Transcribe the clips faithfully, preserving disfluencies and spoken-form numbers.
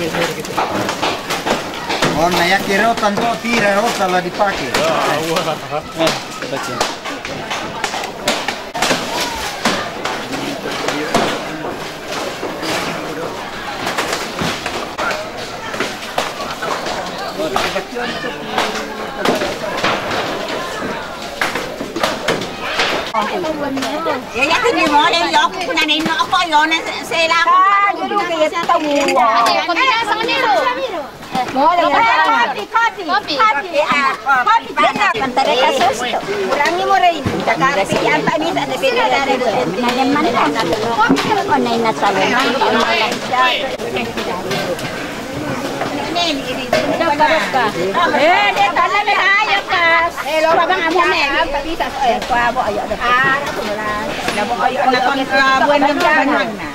Oh, na ya kira tanto tira rota la dipake. Ah, wah. Eh, baca. Ya, ya, tini mo, le, yo, kuna ni no ko, yo, ne, se, se la ko. Ah, yo, ke, ya, ta, mo. Mo, le, ya, ta. Kopi, kopi, kopi, kopi, ah, kopi, bana. Pantare ka susto. Kurangi mo rin. Taka, pi, ang paminta, de, pili, dare, de. Nagman na. Kopi, ko, na, inasal. Eh, de, tala, me, ayo, kas. Eh, lo, babang, amo, me. Ang pabisa, eh, kuabo, ayo, de. Ah, ako, wala. Labo, ayo, na, kon, ah, buwan, buwan, buwan, na.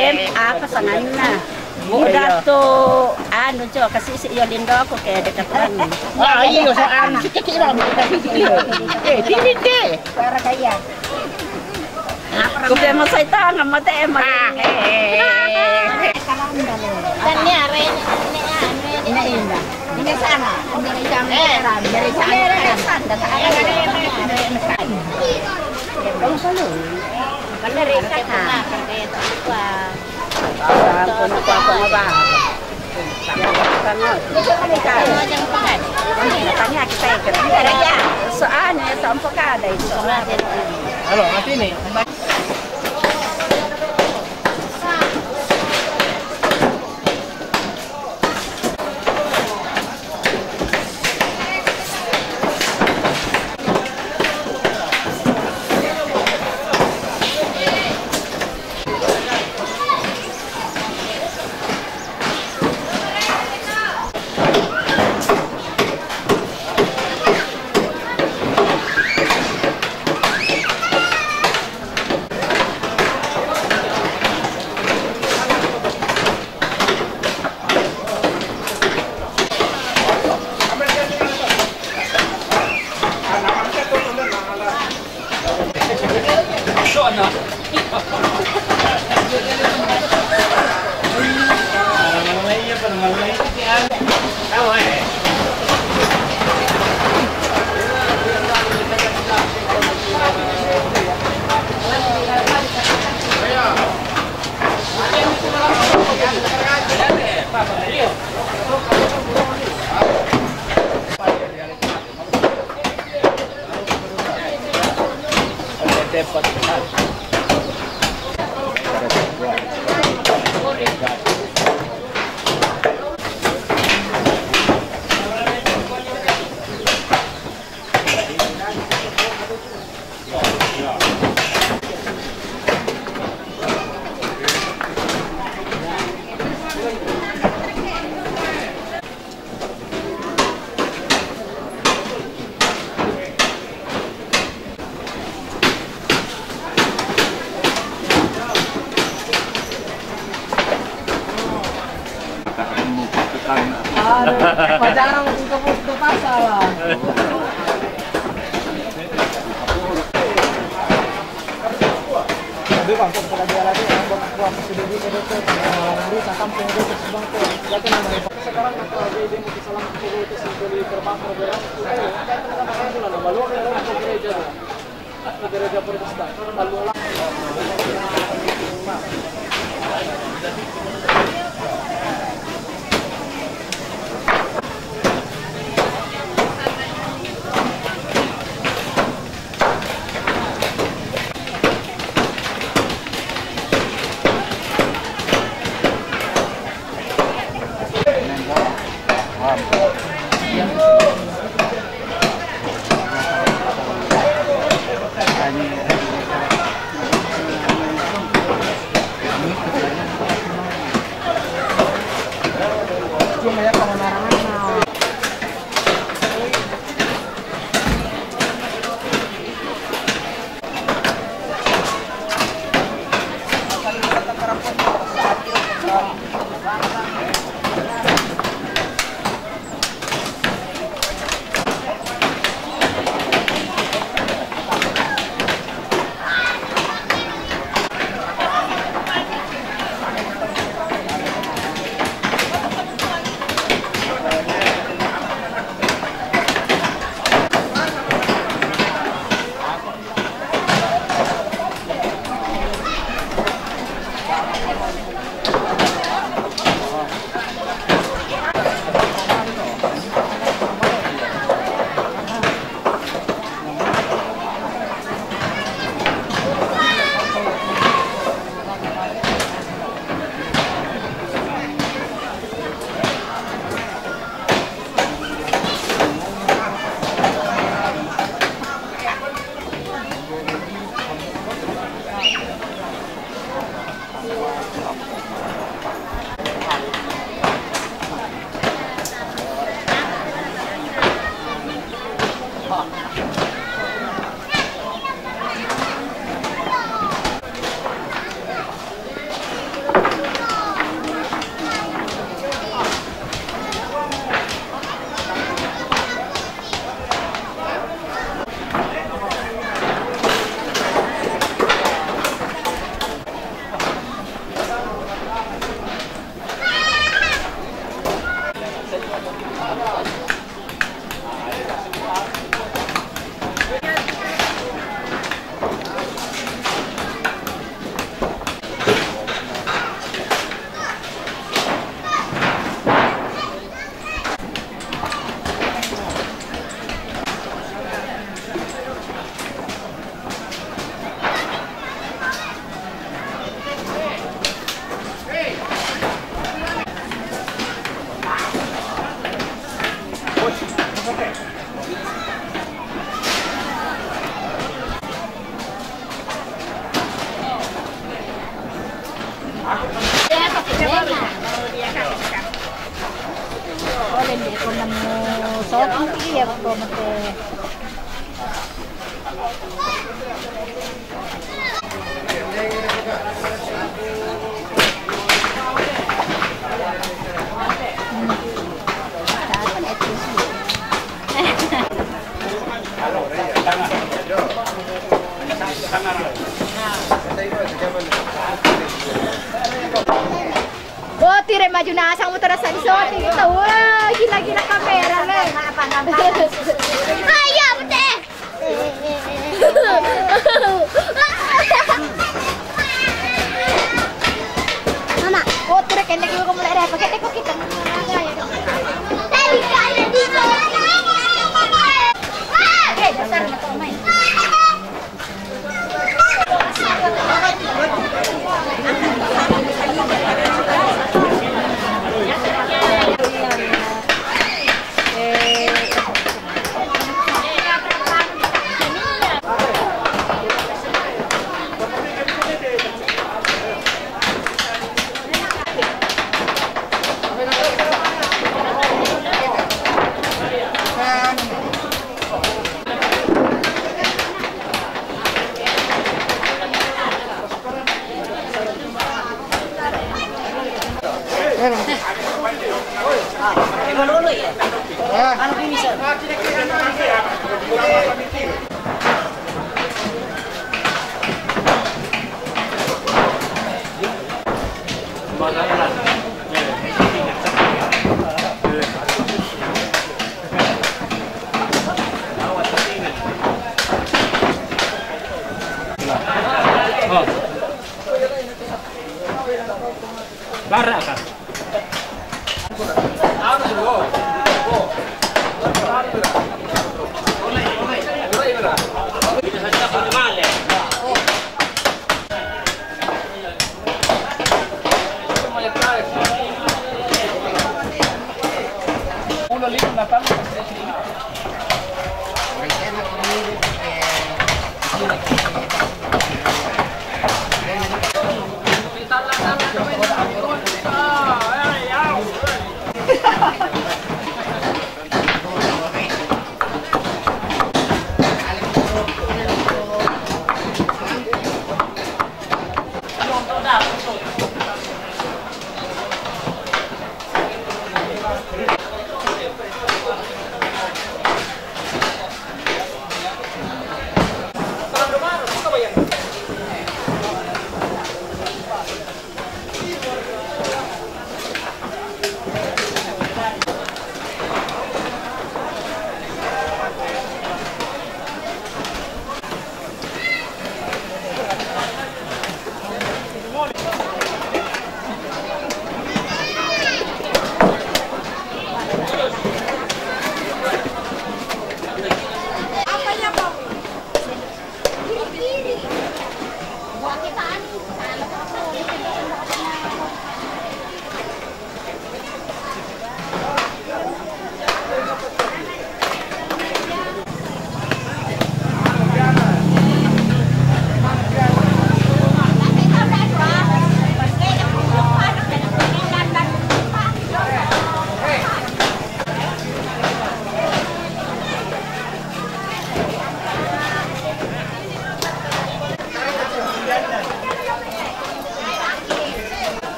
Em, apa sanganna? Budak tu, anu, jo, kasi si iyo lindo aku ke dekat orang. Ah, iyo, sa, anu, si kiki bang, si kiki. Eh, sini deh. Para kaya. Kupe mo sa itanga, mate, eh, mate. Ah, eh, eh, eh. Ini, ini, ini sana. Dari sana. Dari sana. Kan dari sana. Sa kono ko ako nga ba? Kanya kita ikut. Saan ya, sa ampakada ito. Ano, at ini? Pajarang ko sa pasal, ah. Sabi ko, ang pagkakadiyala ko, ang pagkakuha ko sa bibig ko dito, ah, hindi sa kampung dito sa bangko. Dati na may sekarang naka-ready mo sa lang po dito sa Bali, trabaho, trabaho. Dati na naka-ready na, walo na lang po dito. Naka-ready po dito sa, walo lang. Ole, hindi ko na mo. So, ang iya ko mo te. Boti re maju nasang mo tara sa iso. Ito, wow, gila-gila kamera, le. Ay, ya, bete. Mama. Boti re, kende ko mo le re, pakete ko kita. Eh, dasar na to, may. Bara ka.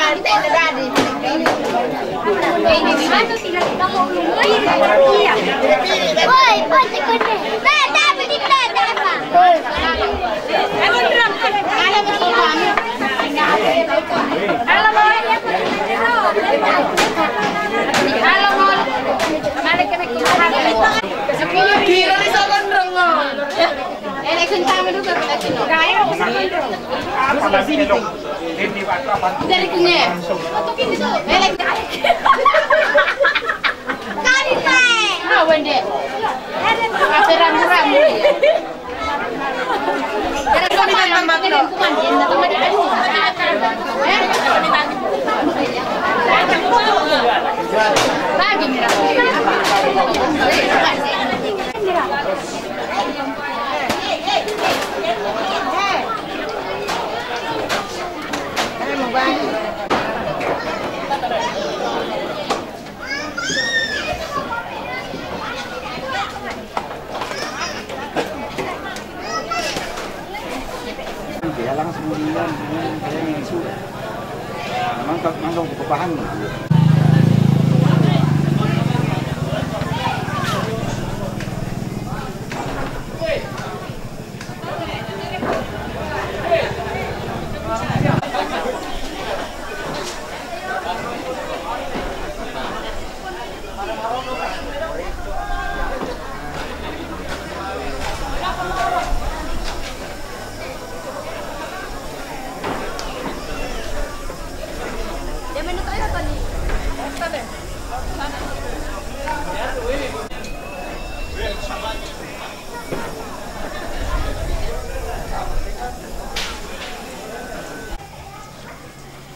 Woi, ponte con me. Beh, dai, dai, dai, dai. Dari kunyit. Kali, Pak. Ah, wende. Apa rambu-rambu ya? Kaya lang sa mga ilan, kaya yung isu. Mangkag, mangkag ko pa.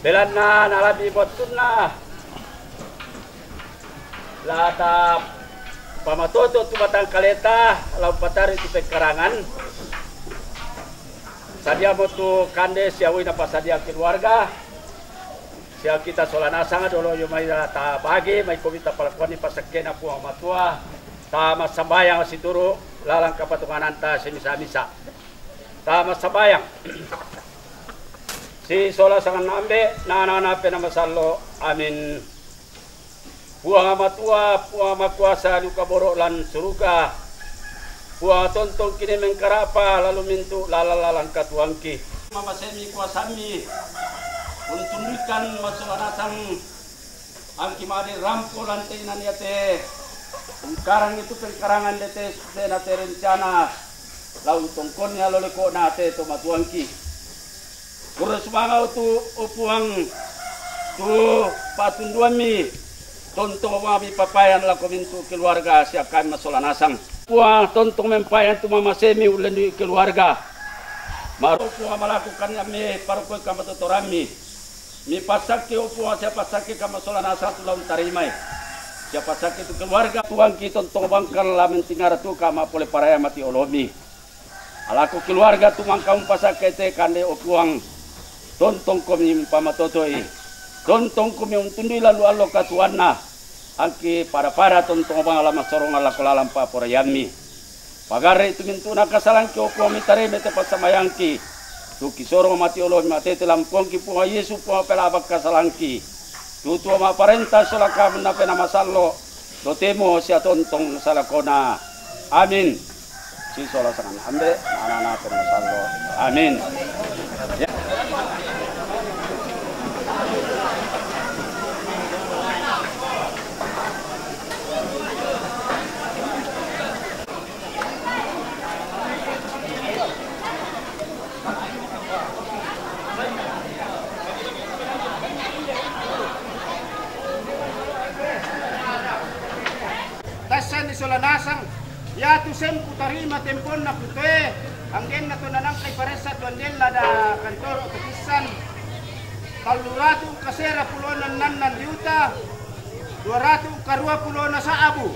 Belanna nalabi bottunna la tapamatoto tu batang kaleta, la umpatari tu pekkarangan. Sadiamo tu kande siawui napasadiang keluarga. Siakkita sola nasang dolo yo mai la tabage, mai komita palakuanni pasakkena Puang Matua. Tamassambayang situru lalang kapatungananta simisa-misa. Tamassambayang. Sisola sanganna Ambe, na Ana, na Penamasallo. Amin. Puang Matua, Puang Makuasa, dukaboro lan suruga, Puang tontong kine mengkarapa lalu mintu lalang-lalang katuangki. Mamasemi kuasammi, untunduikan masola nasang. Angki made rampo lante inaniate. Ungkarang itu pengkarangan dete sena te rencana. Lau tongkonni alo lekona te to matuangki. Pura sumanga tu, o Puang, tu patunduammi. Tontong mami papayan lako mintu keluarga siakan masola nasang. Puang tontong mempayan tu mamasemi ullendu keluarga. Maro Puang malakukan ami parokoi kamatotorammi. Mipassakke, o Puang, sia passakke kamasola nasang tu la untarimai. Sia passakke tu keluarga tuangki tontong bangkal la mentingara tu kama pole paraya mati olomi. Alako keluarga tu mangka umpasakke te kande, o Puang, tontongkomi umpamatotoi. Tontongkomi untundui lalu allo katuanna. Angki pada-pada tontong bang la massorong lako lalang paporaiammi. Pagarre tu mintu'na kasalangki, o Puang, mitareme te passamayangki. Tu kisoro mati olo mate te lampongki Puang Yesu, Puang pelabak kasalangki. Tu tuo mapparenta sola kamu na Penamasallo, totemo sia tontong salakona. Amin. Sisola sangan Ambe, na Ana, na Penamasallo. Amin. Ya. Tassani sola nasang, iatu sempu tarima temponna pute, anggenna to nanangkai paressa tu andella da kantoro kepissan, tallu ratu kasera pulona nannang juta, dua ratu karua pulona sa'bu.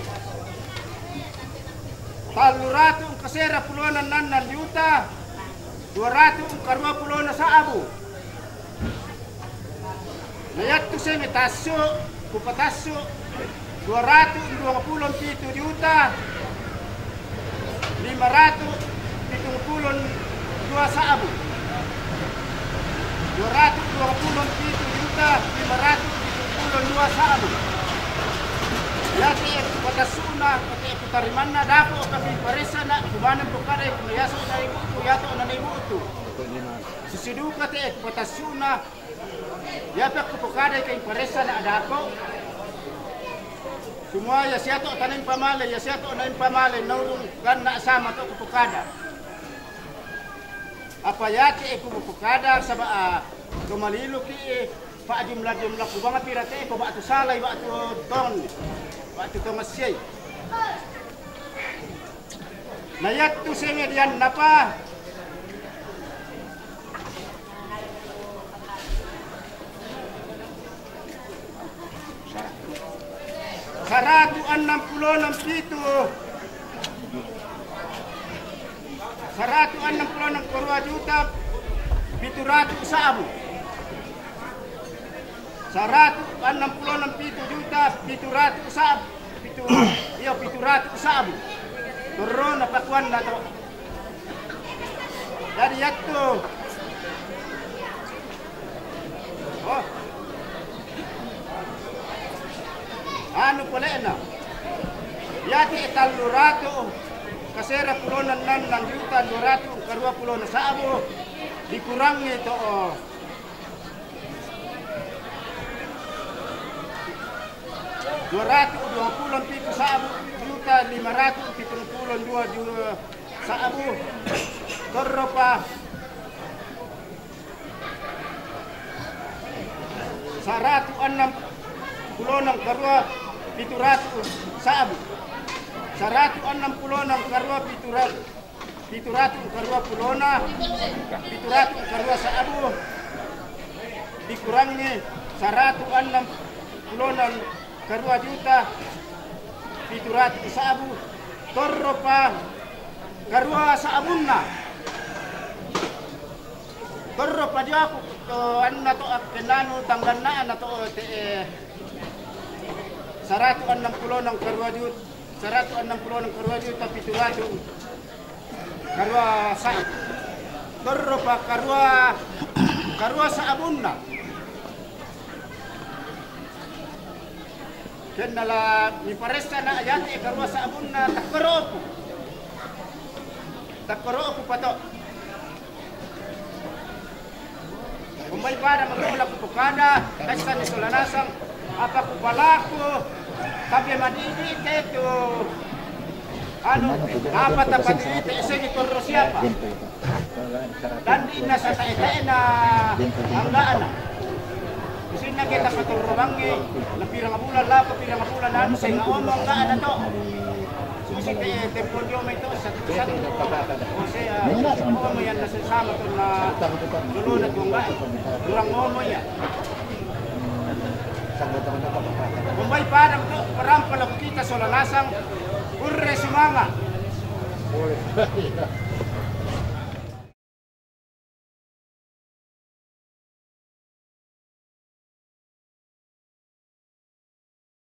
Tallu ratu kasera pulona nannang juta, dua ratu karua pulona sa'bu. Na iattu seme tassu, kupatassu, dua ratu duang pulo pitu juta, lima ratu pitung pulo dua sa'bu. Dua ratu duang pulo pitu juta, Kuasaan. Ya'te' kupatassu'na, ya'te' kutarimanna, dapo' kami paressana', kumanen pokadai, kumayaso' na ibu'tu, yato' na ibu'tu. Susiduka te' kupatassu'na, yapa' kupokadai kami paressana' dapo'. Sumuwa ya siyato' tanaim pamale, ya siyato' naim pamale, naurung ganna' sama to kupokada. Apa ya'te' kupokada, saba', a, to malilu ki, e, pa'jumla-jumla ku bang pira te'e ko ba'tu salai, ba'tu tong, ba'tu tong massei. Na yattu senge diyan napa. Saratu' annang pulo annang pitu. Saratu' annang pulo annang karuwa juta pitu ratu' sa'bu. Saratu' annang pulo annang pitu juta pitu ratu' sa'bu. Pitu, iyo, pitu ratu' sa'bu. Torro napakuanna to. Jadi yattu. Oh. Anu pole'na. Ya'te' tallu ratu' kasera pulo annang, annang juta duwa ratu' karuwa pulo annang sa'bu dikurangi to. Duwa ratu' duwa pulo pitu sa'bu juta lima ratu' pitu pulo duwa juta sa'bu. Torropa saratu' annang pulo annang karuwa pitu ratu' sa'bu. Saratu' annang pulo annang karuwa pitu ratu', pitu ratu' karuwa pulona, pitu ratu' karuwa sa'bu. Dikurangi saratu' annang pulo annang karuwa juta pitu ratu' sa'bu. Torropa karuwa sa'bunna. Torropa diyaku to anna to akkenanu tangganna'na to te'e. Saratu' annang pulo annang karuwa juta, saratu' annang pulo annang karuwa juta pitu ratu' karuwa sa'bu. Torropa karuwa, karuwa sa'bunna. Kennala miparessana' ya'te' karuwa sa'bunna takkoro'ku. Takkoro'ku pato. Kumbai pada mangula kupokada, kaisan ni sola nasang, apa kupalaku, tapi madidi tetu. Anu, apa tapati te segi torro siapa? Dan inna sa ta'e-ta'ena angga'na. Isinna ke tapatorro bangngi, na pirang bulan lako, pirang bulan anu, sa'inga' omo angga'na to. Susi te, tempo dio mai to, satu-satu. O se, a, omo yan na sesama to na dolo na to angga'. Kurang omo ya. Kumbai pada to, parampa lako kita sola nasang, kurre sumanga'.